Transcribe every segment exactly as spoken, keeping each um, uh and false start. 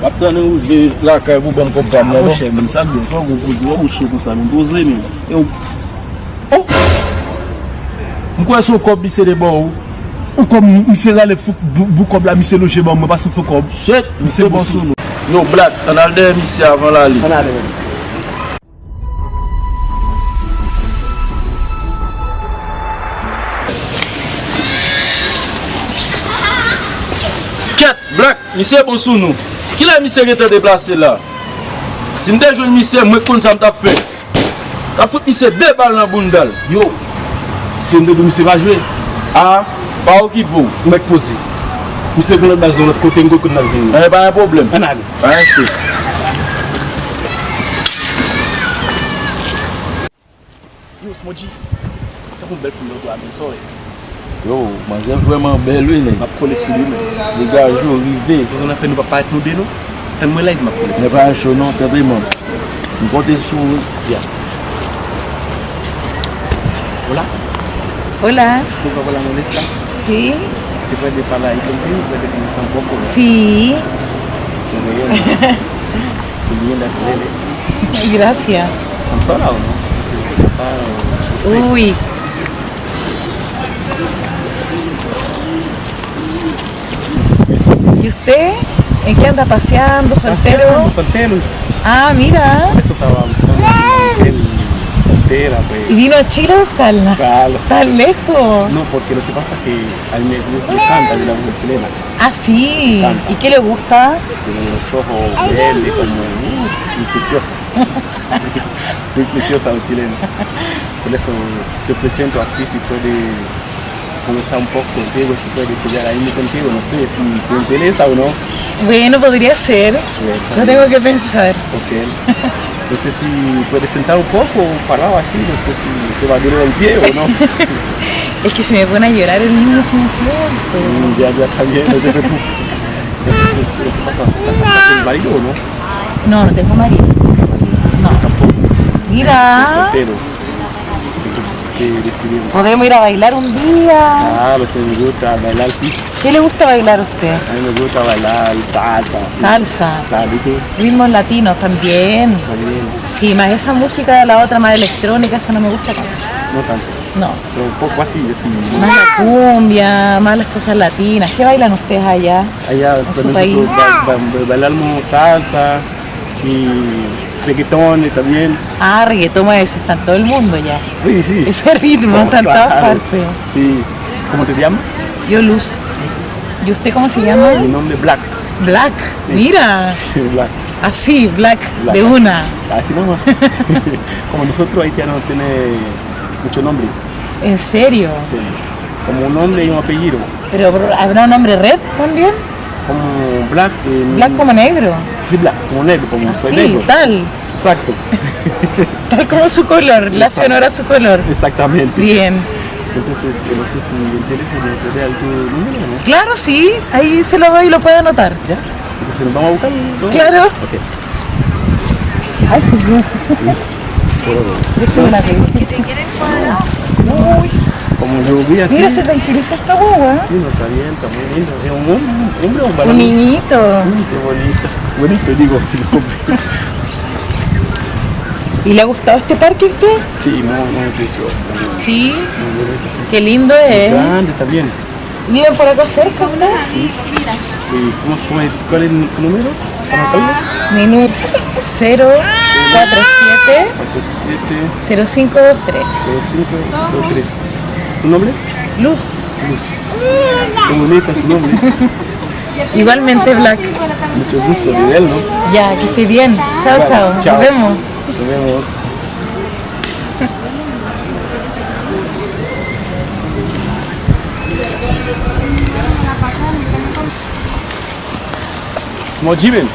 Ap tann ou rive lakay pou ban m kòb pa m nan, non? Monchè, men sa byen, sa w gon poze, w gon cho konsa, men poze, men. E w, oh! M kwè se yon kòb misye te ba w. Ou kòb misye rale fou, bou, bou kòb la, misye lonje ban mwen, paske fo kòb. Shit, misye bon sou nou. Yo, Black, ann al dèyè misye avan l ale. Ann ale, men. Kèt, Black, misye bon sou nou. Kilè misye gentan deplase la? Si m te jwenn misye, mwen k konn sa m t ap fè. T ap fout misye de bal nan bounda l. Yo, si m te di w misye pa jwe. A, pa okipe w. Ou mèt poze. Misye gen lòt baz nan lòt kote, m konn kote n ap vini. Anben, pa gen pwoblèm. Ann ale. Pa gen cho. Yo, Smodji, tankou yon bèl fanm nan do a, men sa w wè. Yo, manzè vrèman bèl, wi, nèg. M ap kole sou li, men. Degaje w, rive. Kouzin, nan fè nou pa parèt nou de, non? Tann mwen la, epi m ap kole sou li. Men pa cho, non, senpleman. M konte sou ou, wi. Ya. Hola. Hola. Disculpa por la molestia. Sí. ¿Se puede hablar ahí contigo? Puede comenzar un poco, ¿no? Sí. Qué bien. Qué bien, la. Gracias. I'm sorry, ¿no? Esa, no sé. Uy. ¿Y usted? ¿En qué anda paseando? ¿Soltero? Paseando, soltero. Ah, mira. Por eso estaba buscando una mujer soltera, pues. ¿Y vino a Chile a buscarla? Claro. ¿Tan lejos? No, porque lo que pasa es que a mí me, me encanta la mujer chilena. Ah, sí. Me encanta. ¿Y qué le gusta? Tiene unos ojos verdes como, uh, muy preciosa. Muy preciosa, un chileno. Por eso te presento aquí, si puede conversar un poco contigo, si puede estudiar ahí contigo, no sé si te interesa o no. Bueno, podría ser. Bueno, lo tengo que pensar. Ok. No sé si puede sentar un poco, parado así, no sé si te va a doler el pie o no. Es que se me pone a llorar el niño si me siento. Mm, ya, ya, está bien, no te preocupes. Entonces, ¿qué pasa? ¿Estás con marido o no? No, no tengo marido. No. Tampoco. Mira. Estoy soltero. Entonces, ¿qué decidimos? Podemos ir a bailar un día. Claro, si me gusta bailar, sí. ¿Qué le gusta bailar a usted? A mí me gusta bailar salsa, sí. Salsa. Claro, ¿y tú? Ritmos latinos también. También. Sí, más esa música de la otra, más electrónica, eso no me gusta tanto. No tanto. No. Pero un poco así, así. Más la cumbia, más las cosas latinas. ¿Qué bailan ustedes allá en su país? Allá, pues, nosotros ba-, ba-, ba-, bailamos salsa y reggaetón también. Ah, reggaetón, eso está en todo el mundo ya. Sí, sí. Ese ritmo está en todas partes. Sí. ¿Cómo te llamas? Yo, Luz. Luz. ¿Y usted cómo se llama? Mi nombre es Black. Black, sí. Mira. Sí, Black. Así, Black, Black, de así. Una. Así nomás. Como nosotros haitianos tenemos mucho nombre. ¿En serio? Sí. Como un nombre y un apellido. Pero, pero, ¿habrá un nombre red también? Como Black, eh, Black como negro. Sí, Black, como negro, como soy negro. Así, tal. Exacto. Tal como su color, relacionado a su color. Exactamente. Bien. Entonces, eh, no sé si le interesa, me puede dar tu número, ¿no? Claro, sí, ahí se lo doy y lo puede anotar. Ya. Entonces nos vamos a buscar, ¿no? Claro. Ok. Ay, señor. Déjame la que. Uy. Como yo vi aquí. Mira, se tranquilizó esta guagua. Sí, no, está bien, está muy lindo. Es un hom-, hombre o un varón. Un niñito. Uy, qué bonito. Bonito, digo, disculpe. ¿Y le ha gustado este parque a usted? Sí, muy, muy precioso. Sí. Muy bonito, sí. Qué lindo es. Muy grande también. ¿Viven por acá cerca, no? Sí. ¿Y cómo, cómo es, cuál es su número? ¿Para anotarlo? Mi número cero cuatro siete, cuatro siete, cero cinco dos tres. Cero cinco dos tres. ¿Su nombre es? Luz. Luz. Qué bonito su nombre. Igualmente, Black. Mucho gusto de verlo. Ya, que esté bien. Chao, chao. Nos vemos. Nos vemos. Small G, men.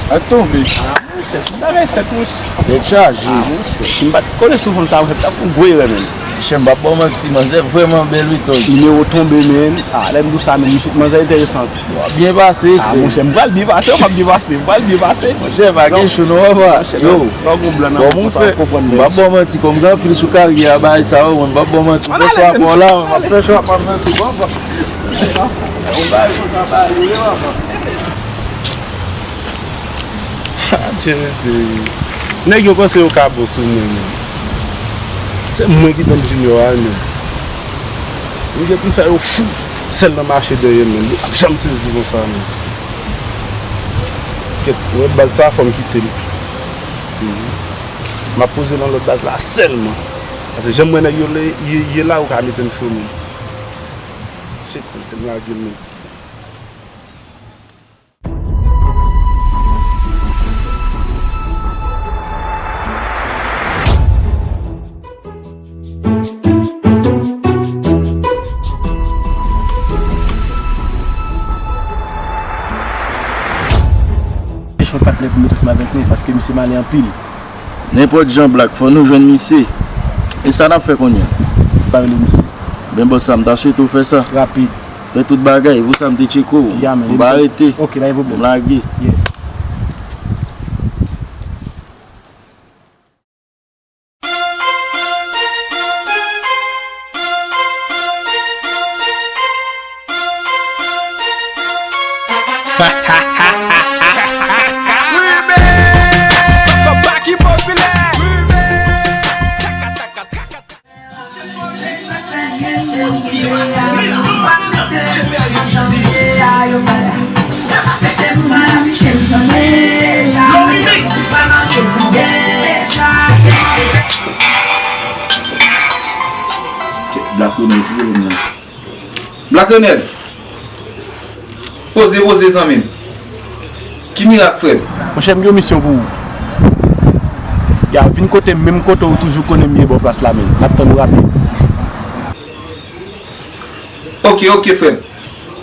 Ak tonbe. Ah, monchè, tout bagay fèt, monchè. Tèt chaje. Ah, monchè, si m pa t konnen sou fanm sa, monchè, m t ap fè yon gwo erè, menm. Monchè, m p ap ba w manti, manzè vrèman bèl, wi, Tony. Nimewo tonbe, menm. Ah, lè m di w sa, menm, manzè enteresan. W ap byen pase, frè. Ah, monchè, m pral byen pase, w p ap byen pase, m pral byen pase. Monchè, pa gen cho non, papa. Yo, lè w gon blan nan men konsa, w ap konprann. M p ap ba w manti, kòm gen anpil sou karyè a, bagay sa yo, mwen, m p ap ba w manti. M fè chwa pa w la, mwen, m ap fè chwa pa m nan tou, papa. Yon bagay konsa, pa rive, papa. Adje mesye. Nèg yo panse yo ka bon sou mwen menm. Se mwen ki donn Junior a menm. M gen pou fè yo fou. Sèl nan mache dèyè m menm. Li p ap janm sezi konsa menm. Kèt, wè baz sa fò m kite l. M ap poze nan lòt baz la sèlman. Paske jan m wè nèg yo le- ye, ye la, ou ka mete m cho menm. Shit, mete m lage l menm. Chèche yon patnè pou mete ansanm avèk nou, paske misye malen anpil. Nenpòt jan, Black, fò nou jwenn misye. E sa n ap fè kounye a? Pa rele misye. Ben, bòs la, m ta swete w fè sa. Rapid. Fè tout bagay, pou sa m te tcheke w. Ya, men. M pa rete. Ok, pa gen pwoblèm. M lage. Yeah. Black Ronel, ki pwoblèm nan? Black Ronel! Poze, poze, zanmi m. Ki mirak, frè m? Monchè, m gen yon misyon pou ou. Ya, vin kote m, menm kote ou toujou konnen m ye bò plas la, menm. N ap tann ou rapid. Ok, ok, frè m.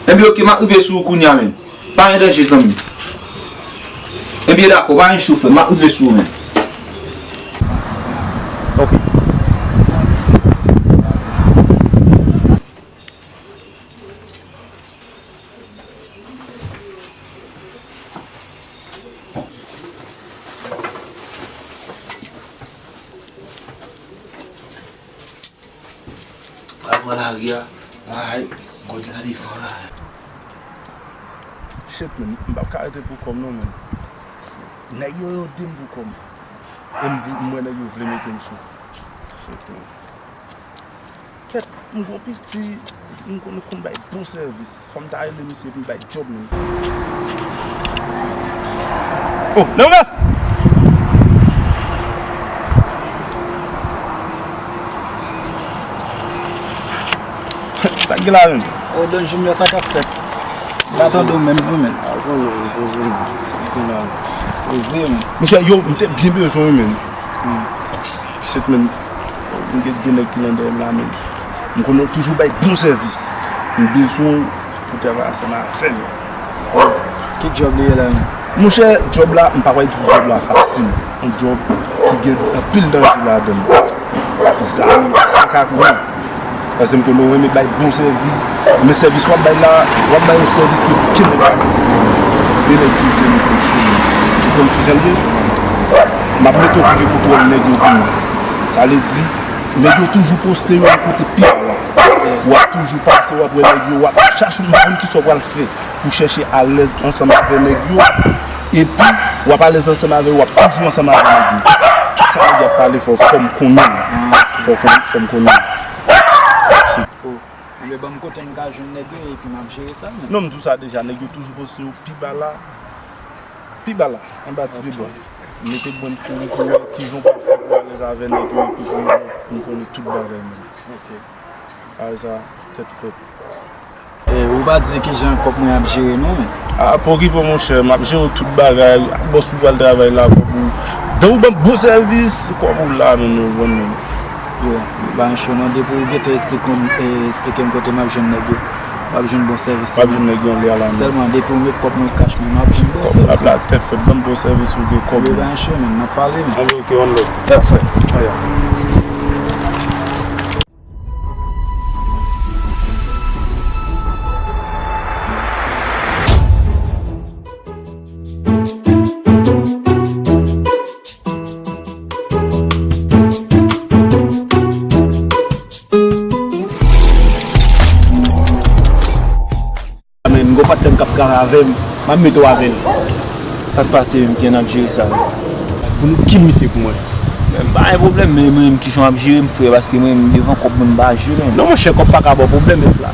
Enben, ok, m ap rive sou ou kounye a, menm. Pa gen danje, zanmi m. Enben, dakò, pa gen cho, frè m. M ap rive sou ou, menm. Ok. Pral pran lari a. Ay, kote gade fò la. Shit, man, m p ap ka rete pou kò m non, man. Nèg yo, yo ede m pou kò m. E m vle, m wè nèg yo vle mete m sou. Shit, man. Kèt, m gon piti, m konn, konn bay bon sèvis. Fò m ta rele misye pou l bay djòb, menm. Oh, Leonidas! Sa k gen la, menm? Oh, Don Junior, sa k ap fèt? M pa tande w menm, non, menm. Ah, bon, non, poze m. Sa k gen la? Poze m. Monchè, yo, m te byen bezwen w, menm. Hmm. Shit, menm. M gen de nèg ki nan dèyè m la, menm. M konn toujou bay bon sèvis. M bezwen w pou travay ansanm avè m. Ki djòb li ye la, menm? Monchè, djòb la, m pa pral di w djòb la fasil. Yon djòb ki gen anpil danje ladan l. Zam, sa ka kouri. Paske m konnen w renmen bay bon sèvis. Men sèvis w ap bay la, w ap bay yon sèvis ke okenn nèg pa ka bay. De nèg ki vle mete w cho, menm. Ou konn kijan l ye? M ap mete w pou gen kontwòl nèg yo pou mwen. Sa vle di, nèg yo toujou poste yo yon kote pi ba la. W ap toujou pase, w ap wè nèg yo, w ap chache yon moun ki sa w pral fè pou chèche alèz ansanm avè nèg yo. Epi, w ap alèz ansanm avè yo, w ap toujou ansanm avè nèg yo. Tout sa nèg yo ap pale, fò, fò m konnen l. Fò, fò m konnen l. Oh, enben, ban m kote m ka jwenn nèg yo, epi m ap jere sa, menm. Non, m di w sa deja, nèg yo toujou poste yo pi ba la. Pi ba la, anba ti pye bwa. Mete grenn sou ou pou wè kijan w pral fè pou alèz avè nèg yo epi pou nou, pou nou konnen tout bagay menm. Ok. Apre sa, tèt frèt. Eh, ou pa di kijan kòb mwen ap jere non, men. Ah, pa okipe w, monchè, m ap jere w tout bagay. Ak bòs ou pral travay la, kòb ou. Depi w ban m bon sèvis, kòb ou la, men nou konn menm. Yo, ba yon cho non, depi w gentan esplike m, eh, esplike m kote m ap jwenn nèg yo. W ap jwenn bon sèvis. W ap jwenn nèg yo anlè a la menm. Sèlman depi w met kòb mwen kach mwen, w ap jwenn bon sèvis. Kòb la tèt frèt, ban m bon sèvis ou gen kòb. Yo, ba yon cho menm, n ap pale menm. Anben, ok, one love. Tèt frèt. Aya. Men, m gon patnè m k ap travay avè m, m ap mete w avè l. Sa k pase menm, kijan n ap jere sa menm? Pou nou kill misye pou mwen. Men m pa gen pwoblèm, men mwen menm kijan w ap jere m, frè, paske mwen menm devan kòb mwen m pa jwe menm. Non, monchè, kòb pa ka ba w pwoblèm, F la.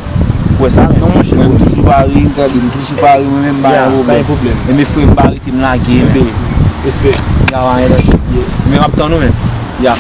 Ou wè sa menm? Non, monchè. Mwen m toujou pare, gade, m toujou pare, mwen menm m pa Ya, gen pa pwoblèm. gen pwoblèm. E men frè m pa rete m lage menm. Respè. Ya, pa gen lòt. Men m ap tann ou menm. Ya.